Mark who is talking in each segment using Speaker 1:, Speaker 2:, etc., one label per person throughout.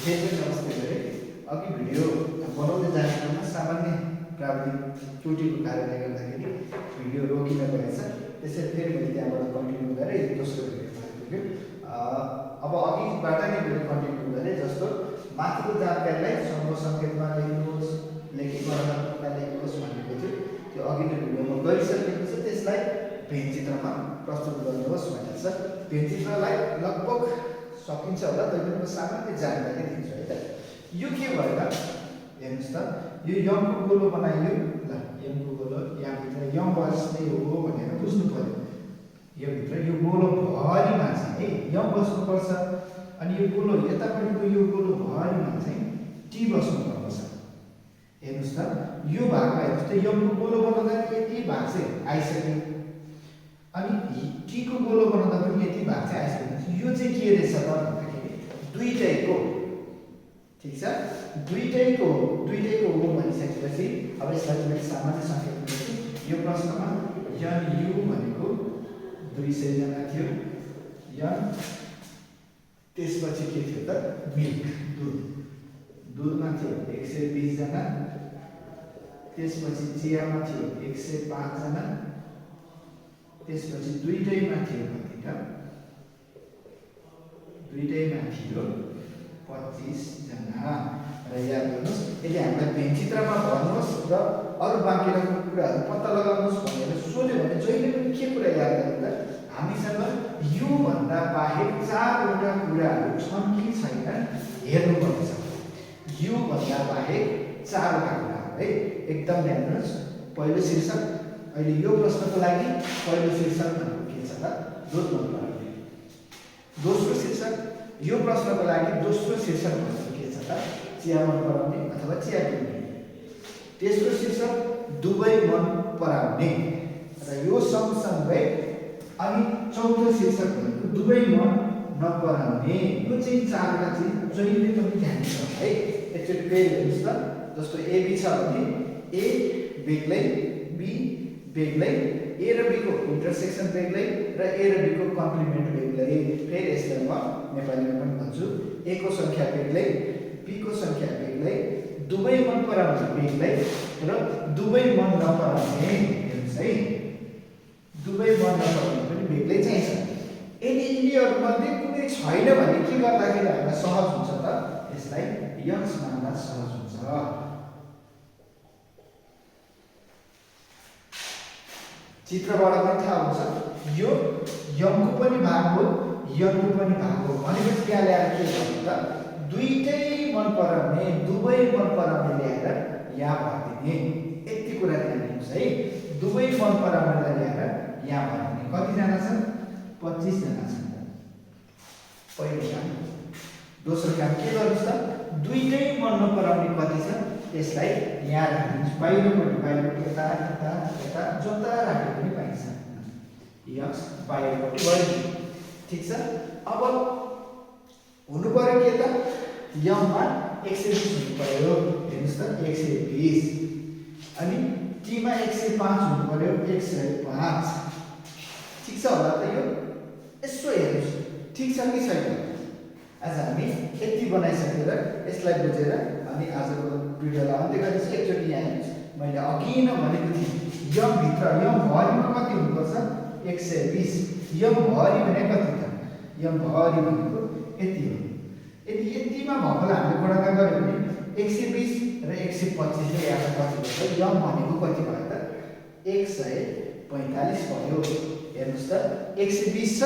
Speaker 1: फेरि नमस्ते गरे अघि भिडियो बनाउँदै जाने क्रममा सामान्य प्राविधिक त्रुटिको कारणले गर्दाखेरि भिडियो रोकिन गएछ। त्यसैले फेरि मैले त्यहाँबाट कन्टिन्यू गरेँ दोस्रो भिडियोमा पुग्यो। अब अघिबाट नै भिडियो कन्टिन्यू गरेँ। जस्तो माथिको जानकारीलाई समूह सङ्केतमा लेख्नुहोस्, लेखित वर्णनात्मकमा लेख्नुहोस् भनेको थियो। त्यो अघि नै भिडियोमा गरिसकेको छ। त्यसलाई भेनचित्रमा प्रस्तुत गर्नुहोस् भनेको छ। भेनचित्रलाई लगभग सकिन्छ होला, तैपनि म सामान्य जानकारी दिन्छु है त। यो के भयो त हेर्नुस् त, यो यङको गोलो बनाइयो। ल यङको गोलो यहाँभित्र यङ बस्ने हो भनेर बुझ्नु पर्यो। यो भित्र यो गोलो भरिमा चाहिँ है यङ बस्नुपर्छ। अनि यो गोलो यतापट्टिको यो गोलो भरिमा चाहिँ टी बस्नुपर्छ। हेर्नुस् त, यो भागमा हेर्नुस् त, यङको गोलो बनाउँदा यति भाग चाहिँ आइसक्यो। अनि टी को गोलो बनाउँदा पनि यति भाग चाहिँ आइसक्यो। यो चाहिँ के रहेछ त भन्दाखेरि दुईटैको, ठिक छ, दुईटैको हो भनिसकेपछि अब यसलाई मैले सामान्य सङ्केत दिन्छु। यो प्रश्नमा यन यु भनेको 200 जना थियो। यन त्यसपछि के थियो त मिल्क दुधमा थियो 120 जना। त्यसपछि चियामा थियो 105 जना। त्यसपछि दुईटैमा थियो कति त, दुईटैमा थियो 25 जना। र याद गर्नुहोस्, यदि हामीलाई भेनचित्रमा भन्नुहोस् र अरू बाँकी रहेको कुराहरू पत्ता लगाउनुहोस् भनेर सोध्यो भने जहिले पनि के कुरा याद गर्नु त, हामीसँग यो भन्दा बाहेक 4वटा कुराहरू छन् कि छैन हेर्नुपर्छ। यो भन्दा बाहेक 4वटा कुराहरू है, एकदम ध्यान दिनुहोस्। पहिलो शीर्षक, अहिले यो प्रश्नको लागि पहिलो शीर्षक भनेको के छ त, दुध मन पराउने। दोस्रो शीर्षक, यो प्रश्नको लागि दोस्रो शीर्षक भनेको के छ त, चिया मन पराउने अथवा चिया पिउने। तेस्रो शीर्षक दुवै मन पराउने र यो सँगसँगै। अनि चौथो शीर्षक भनेको दुवै मन नपराउने। यो चाहिँ 4वटा चाहिँ जहिले पनि ध्यान दिनु है। एकचोटि फेरि हेर्नुहोस् त, जस्तो एबी छ भने ए बेग्लै, बी बेग्लै, ए र बी को इन्टरसेक्सन बेग्लै र ए र बी को कम्प्लिमेन्ट बेग्लै। फेरि यसलाई म नेपालीमा पनि भन्छु, ए को सङ्ख्या बेग्लै, बी को सङ्ख्या बेग्लै, दुवै मन पराउने बेग्लै र दुवै मन नपराउने। हेर्नुहोस् है, दुवै मन नपराउने पनि बेग्लै चाहिन्छ। यदि यिनीहरूमध्ये कुनै छैन भने के गर्दाखेरि हामीलाई सहज हुन्छ त, यसलाई यक्स मान्दा सहज हुन्छ। चित्रबाट पनि थाहा हुन्छ यो यङको पनि भाग हो, यङको पनि भाग हो भनेपछि यहाँ ल्याएर के गर्नु त, दुईटै मन पराउने, दुवै मन पराउने ल्याएर यहाँ भरिदिने। यति कुरा ध्यान दिनुहोस् है। दुवै मन पराउनेलाई ल्याएर यहाँ भरिदिने। कतिजना छन्? 25 जना छन्। पहिलो काम। दोस्रो काम के गर्नुहोस् त, दुईटै मन नपराउने कति छ त्यसलाई यहाँ राखिदिनुहोस्। बाहिरपट्टि यता जता राखे पनि पाइन्छ। यक्स बाहिरपट्टि भयो, ठिक छ। अब हुनु पर्यो के त, यङमा 120 हुनु पर्यो। हेर्नुहोस् त 120। अनि टीमा 105 हुनु पर्यो, 105। ठिक छ होला त यो? यसो हेर्नुहोस्, ठिक छ कि छैन? आज हामी यति बनाइसकेर यसलाई बुझेर अनि आजको भिडियोलाई अन्त्य गरेपछि एकचोटि यहाँ हेर्नुहोस्। मैले अघि नै भनेको थिएँ, यङ भित्र यङ भरिमा कति हुनुपर्छ? 120। यङ भरि भने कति त? यङ भरि भनेको यति हो। यदि यतिमा भएकोलाई हामीले गणना गर्यो भने 120 र 125 ले यहाँ कति भयो? यङ भनेको कति भयो त? 145 भयो। हेर्नुहोस् त 120 छ।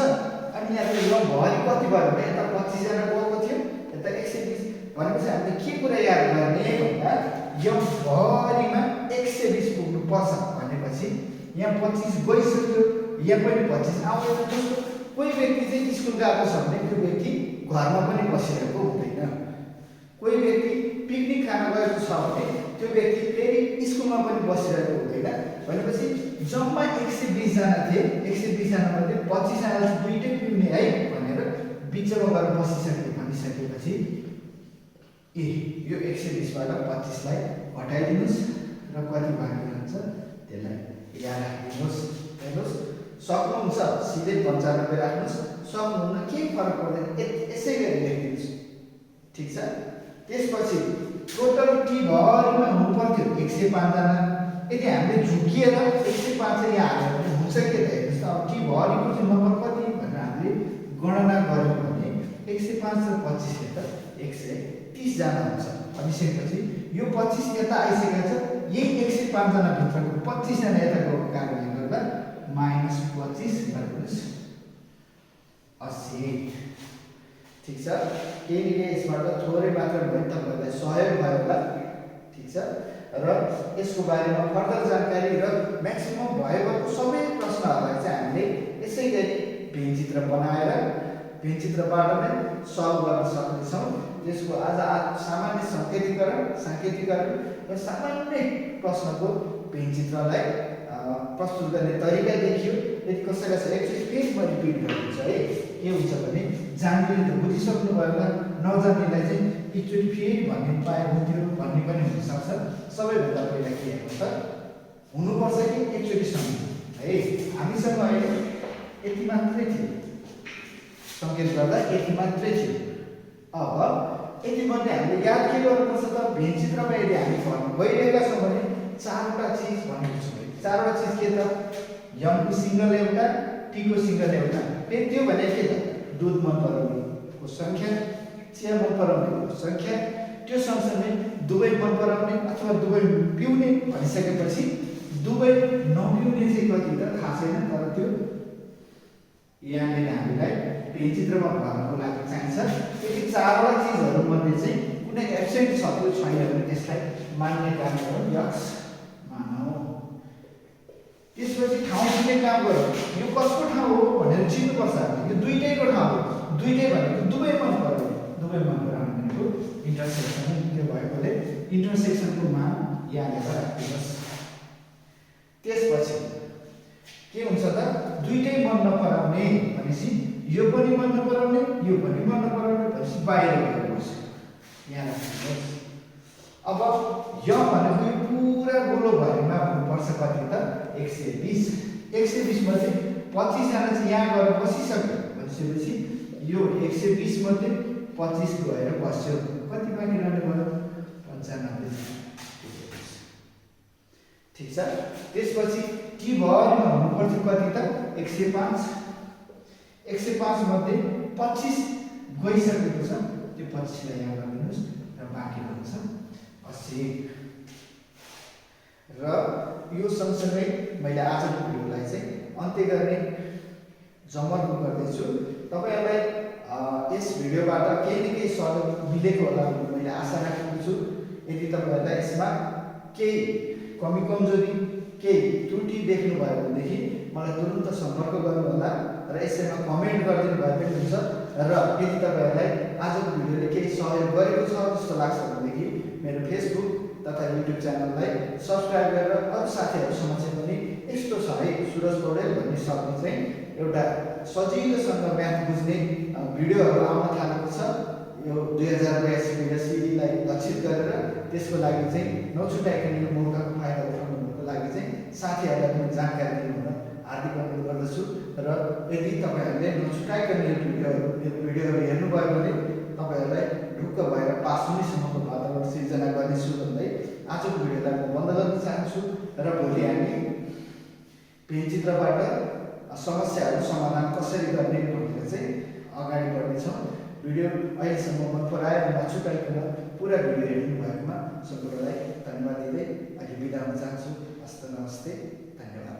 Speaker 1: अनि यहाँ यङ भरि कति भयो भने यता 25 जना गएको थियो, यता 120। भनेपछि हामीले के कुरा याद गर्ने भन्दा यङ भरिमा 120 पुग्नु पर्छ भनेपछि यहाँ 25 गइसक्यो, यहाँ पनि 25 आउँदैन। जस्तो कोही व्यक्ति चाहिँ स्कुल गएको छ भने त्यो व्यक्ति घरमा पनि बसिरहेको हुँदैन। कोही व्यक्ति पिकनिक खान गएको छ भने त्यो व्यक्ति फेरि स्कुलमा पनि बसिरहेको हुँदैन। भनेपछि जम्मा 120 जना थिए, 120 जना मध्ये 25 जना दुईटै पिउने है भनेर बिचमा गएर बसिसक्यो भनिसकेपछि ए यो 120 बाट 25 लाई हटाइदिनुहोस् र कति बाँकी रहन्छ त्यसलाई यहाँ राखिदिनुहोस्। हेर्नुहोस्, सक्नुहुन्छ सिधै 95 राख्नुहोस्, सक्नुहुन्न केही फरक पर्दैन, यसै गरी लेखिदिनुहोस्। ठिक छ। त्यसपछि टोटल टिभरिमा हुनु पर्थ्यो 105 जना। यदि हामीले झुकिएर 105 यहाँ हाल्यो भने हुन्छ के त हेर्नुहोस् त। अब टिभरिको चाहिँ नम्बर कति भनेर हामीले गणना गर्यौँ भने 105 र 25 त 130 जना हुन्छ। भनिसकेपछि यो 25 यता आइसकेको छ, यही 105 जना भित्रको 25 जना यता गएको कारणले गर्दा -25 गर्नुहोस् 80। ठीक छ, केही न केही यसबाट थोरै मात्र भए तपाईहरुलाई सहयोग भयो होला। ठीक छ, र यसको बारेमा फर्दर जानकारी र म्याक्सिमम भएको सबै प्रश्नहरुलाई चाहिँ हामीले यसै गरी पेनचित्र बनाएर पेनचित्रबाट नै सल्भ गर्न सक्नेछौँ। त्यसको आज सामान्य सांकेतिकरण र सामान्य प्रश्नको पेनचित्रलाई प्रस्तुत गर्ने तरिका देखियो। यदि कसैलाई एकचोटि फेरि म रिपिट गरिदिन्छु है। के हुन्छ भने जान्नेले त बुझिसक्नु भयो होला, नजान्नेलाई चाहिँ एकचोटि फेरि भन्ने पाए हुन्थ्यो भन्ने पनि हुनसक्छ। सबैभन्दा पहिला के हेर्नु त हुनुपर्छ कि एकचोटि सम्झनु है। हामीसँग अहिले यति मात्रै थियो, सङ्केत गर्दा यति मात्रै थियो। अब यति मध्ये हामीले याद के गर्नुपर्छ त, भेनचित्रमा यदि हामी भन्न गइरहेका छौँ भने चारवटा चिज भनेको छौँ। चारवटा चिज के त, यमको सिङ्गल एउटा, टीको सिङ्गल एउटा। फेरि त्यो भने के त, दुध मन पराउनेको सङ्ख्या, चिया मन पराउनेको सङ्ख्या, त्यो सँगसँगै दुवै मन पराउने अथवा दुवै पिउने भनिसकेपछि दुवै नपिउने चाहिँ कति त थाहा छैन, तर त्यो यहाँनिर हामीलाई पेनचित्रमा भर्नको लागि चाहिन्छ। यदि चारवटा चिजहरू मध्ये चाहिँ कुनै एब्सेन्ट छ, त्यो छैन भने त्यसलाई मान्ने काम गरौँ, यस मानौँ। त्यसपछि ठाउँ चिन्ने काम गरौँ। यो कसको ठाउँ हो भनेर चिन्नुपर्छ हामीले। यो दुईटैको ठाउँ हो, दुईटै भनेको दुवै मन पराउने, दुवै मन पराउने भनेको इन्टरसेक्सन त्यो भएकोले इन्टरसेक्सनको मान यहाँनिर राख्नुहोस्। त्यसपछि के हुन्छ त, दुईटै मन नपराउने भनेपछि यो पनि मन नपराउने यो पनि मन नपराउने भनेपछि बाहिर गर्नुपर्छ, यहाँ राख्नुहोस्। अब यो भनेको पुरा गोलो भरिमा हुनुपर्छ कति त 120। 120 मध्ये 25 जना चाहिँ यहाँ गएर बसिसक्यो भनेपछि यो 120 मध्ये 25 गएर बस्यो, कति बाँकी रहने भयो 95। ठीक छ, त्यसपछि टी भरिमा हुनुपर्थ्यो कति त 105। 105 मध्ये 25 गइसकेको छ, त्यो 25 लाई यहाँ गरिदिनुहोस् र बाँकी हुन्छ 80। र यो सँगसँगै मैले आजको भिडियोलाई चाहिँ अन्त्य गर्ने जमर्को गर्दैछु। तपाईहरुलाई यस भिडियोबाट केही न केही सहयोग मिलेको होला भन्ने मैले आशा राखेको छु। यदि तपाईहरुलाई यसमा केही कमी कमजोरी केही त्रुटि देख्नु भयो भनेदेखि मलाई तुरुन्त सम्पर्क गर्नु होला र यसैमा कमेन्ट गरिदिनु भए पनि हुन्छ। र यदि तपाईहरुलाई आजको भिडियोले केही सहयोग गरेको छ जस्तो लाग्छ भनेदेखि मेरो फेसबुक तथा युट्युब च्यानललाई सब्स्क्राइब गरेर अरू साथीहरु समक्ष पनि यस्तो छ है सुरज पौडेल भन्ने शब्द चाहिँ एउटा सजिलोसँग म्याथ बुझ्ने भिडियोहरु आउन थालेको छ। यो 2082 को सिडीलाई लक्षित गरेर त्यसको लागि चाहिँ नछुटाइकन यो मौकाको फाइदा उठाउनको लागि चाहिँ साथीहरुलाई पनि जानकारी दिनु हुन हार्दिक अनुरोध गर्दछु। र यदि तपाईहरुले नछुटाइकन यो भिडियोहरु हेर्नुभयो भने तपाईहरुलाई ढुक्क भएर पास हुनेसम्मको वातावरण सिर्जना गर्नेछु भन्दै आजको भिडियोलाई म बन्द गर्न चाहन्छु। र भोलि हामी पेनचित्रबाट समस्याहरू समाधान कसरी गर्ने भनेर चाहिँ अगाडि बढ्नेछौँ। भिडियो अहिलेसम्म मन पराएर नछुटाइकन पुरा भिडियो हेर्नु भएकोमा सम्पूर्णलाई धन्यवाद दिँदै अहिले बिदा हुन चाहन्छु। हस्त नमस्ते, धन्यवाद।